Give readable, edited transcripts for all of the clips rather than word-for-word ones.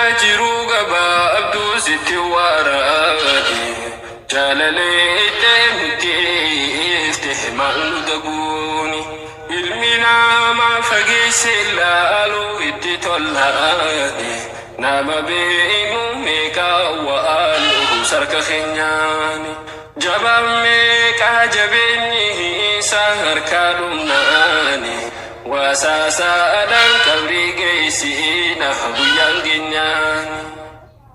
Duniyaa jiruu gabaabduu sitti waaraate jaalalee nutti ifte maal nu daguuni. Ilmi namaa fageesse laaluu itti tollaate nama beeynu meeqaa waan sarka keenyaani. Jabaan meeqaa jabeenyi isaa harkaa dhumnaani. Wasaasaadhaan qabrii geessina guyyaan geenyaani.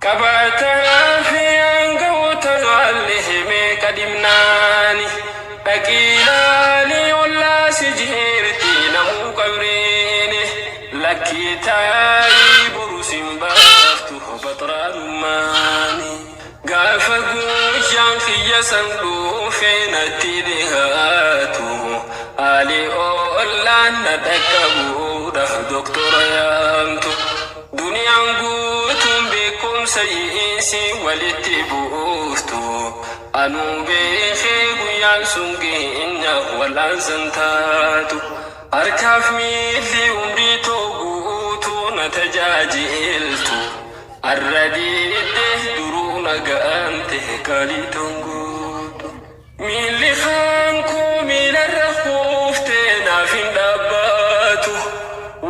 Qabaataa fi aangawoota allee meeqa dhimnaani. Dhaqiilaanii ollaa si jirti namuu qabriini. Lakkii taa'ii boru sin baaftu baxraanummaani. Gaafa guyyaan kiyya san dhufe natti dhihaatu. Haali ollaan na dhaqqabuudha doktora yaamtu. Duniyaan guutuun beekumsa isii walitti buuftu. Anuu beekee guyyaan sun geenya wal'aansan taatu. Harkaaf miilli umrii too guutuu na tajaajiltu. Arra diidde duruu naga'ante galii tonguutu. Miilli kaankoo miilarra kuuftee naaf hin dhaabbatu.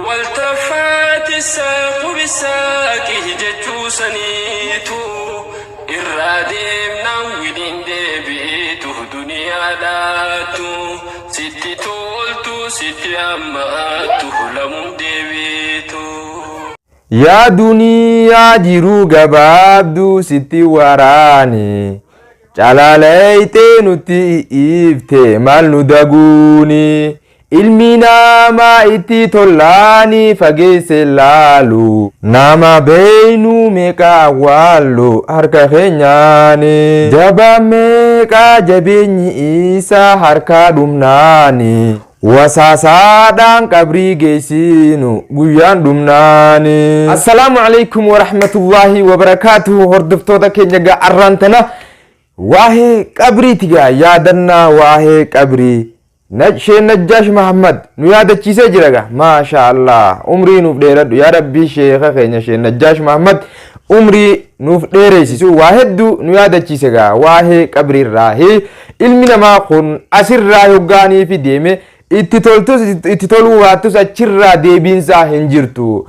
Waltaffaati saaqu bisaaqi jechuu saniitu. Irraa deemnaan wiliin deebiitu duniyaadhaatu. Sitti toltu sitti hammaattu lamuun deebiitu. Yaa duniyaa jiruu gabaabduu sitti waraani. Calaleeytee nutti ifte maal nu daguuni. Ilmi namaa itti tollaani fageesse laalu. Nama beeynu meeqa awwaallu harka keenyaani. Jabaa meeqa jabeenyi isaa harka dhumnaani. Wasaasaadhaan qabrii geessinu guyyaan dhumnaani. Assalaamu alaikum warahmatullaahi wabarakaatuhu. Hordoftoota keenya gaa arraan tana waa'ee qabriiti gaa yaadannaa waa'ee qabrii. Shee Najjaash Mahammad nu yaadachiisee jira gaa, maasha Allah, umrii nuuf dheeradhu yaa Rabbii. Sheeka keenya Shee Najjaash Mahammad umrii nuuf dheeressisu. Waa hedduu nu yaadachiise gaa waa'ee qabriirraa. Ilmi namaa kun asirraa hoggaanii fi deeme, itti toltus itti toluu baattus, achirraa deebiinsaa hin jirtu.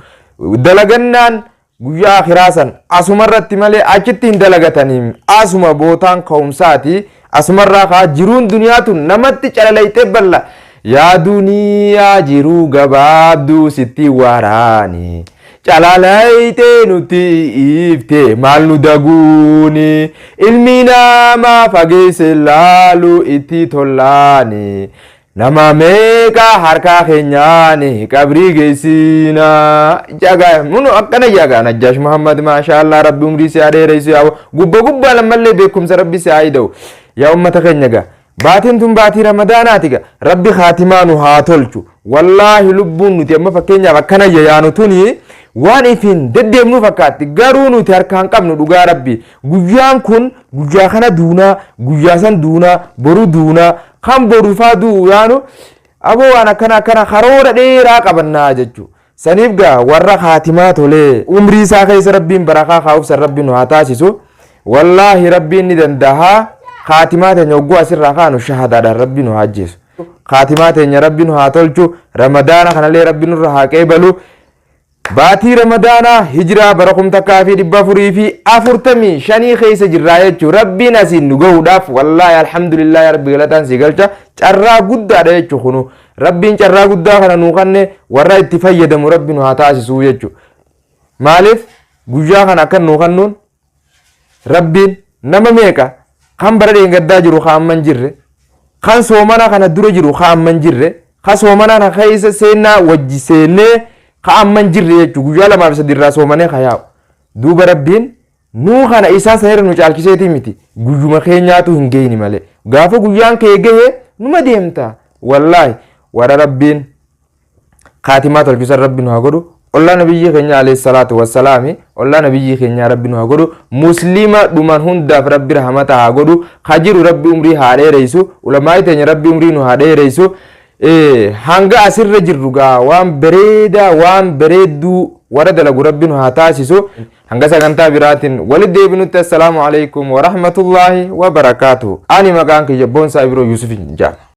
Dalagannaan guyyaa akiraa san asumarratti malee achitti hin dalagatanii. Asuma bootaan ka'umsaati, asumarraa kaa. Jiruun duniyaa tun namatti calalayxee balla. Yaa duniyaa jiruu gabaabduu sitti waraani, calalayxee nutti ifte maal nu daguuni. Ilmi namaa fageesse laalu itti tollaani. Nama meeqa harkaa keenyaani qabrii geessina. Jaga munu akkana jaga. Najjaash Muhammad, maasha Allah, Rabbi umrii si haa dheeressu. Yaa gubba gubbaa lammallee beekumsa Rabbi si haa ida'u. Yaa ummata keenya gaa, baatiin tun baatii Ramadaanaati gaa. Rabbi kaatimaa nu haa tolchu. Wallaahi, lubbuun nuti amma fakkeenyaaf akkana yaanu tuni waan ifiin deddeemnu fakkaatti, garuu nuti harkaan qabnu. Dhugaa Rabbi, guyyaan kun guyyaa kana duunaa, guyyaa san duunaa, boru duunaa, kan boru faa du'u yaanu aboo waan akkana akkana karoora dheeraa qabannaa jechuudha. Saniif gaa warra kaatimaa tolee umrii isaa keessa Rabbiin barakaa kaa'uuf san Rabbi nu haa taasisu. Wallaahi, Rabbiin ni danda'a. Kaatimaa teenya hogguu asirraa kaanu shahadaadhaan Rabbi nu haa ajjeesu. Kaatimaa teenya Rabbi nu haa tolchu. Ramadaana kanallee Rabbi nurra haa qeebalu. Baatii Ramadaanaa hijiraa bara 1445 keessa jirraa jechuun Rabbiin asiin nu gahuudhaaf, wallaahi, alhamdulillah, yaa Rabbi galataan si galcha. Carraa guddaadha jechuun kunu. Rabbiin carraa guddaa kana nuu kanne, warra itti fayyadamu Rabbi nu haa taasisuu jechuudha. Maaliif guyyaa kana akkan nuu kannuun Rabbiin nama meeqa kan bara dheengaddaa jiru kan amma hin jirre, kan soomana kana dura jiru kan amma hin jirre, kan soomana kana keessa seenaa wajji seennee kan amma hin jirre jechuudha. Guyyaa 2 fi 3 irraa soomanee kan yaa'u. Duuba Rabbiin nuu kana isaan sanirra nu caalchiseetii miti, guyyuma keenyaatu hin geenye malee. Gaafa guyyaan kee gahe numa deemta. Wallaahi, warra Rabbiin kaatimaa tolchisan Rabbi nu haa godhu. Ollaa Nabiyyii keenya alayhi salaatu wassalaami, ollaa Nabiyyii keenyaa Rabbi nu haa godhu. Muslima dhuman hundaaf Rabbi rahmata haa godhu. Ka jiru Rabbi umrii haa dheereysu. Ulamaa'ii teenya Rabbi umrii nu haa dheereysu. Hanga asirra jirru gaa waan bareedaa, waan bareedduu. warra dalagu Rabbi nu haa taasisu. Hanga sagantaa biraatiin walitti deebinutti, assalaamu alaikum warahmatullaahi wabarakaatuh. Ani maqaan kiyya Boonsaa Ibiroo Yuusuf jedhama.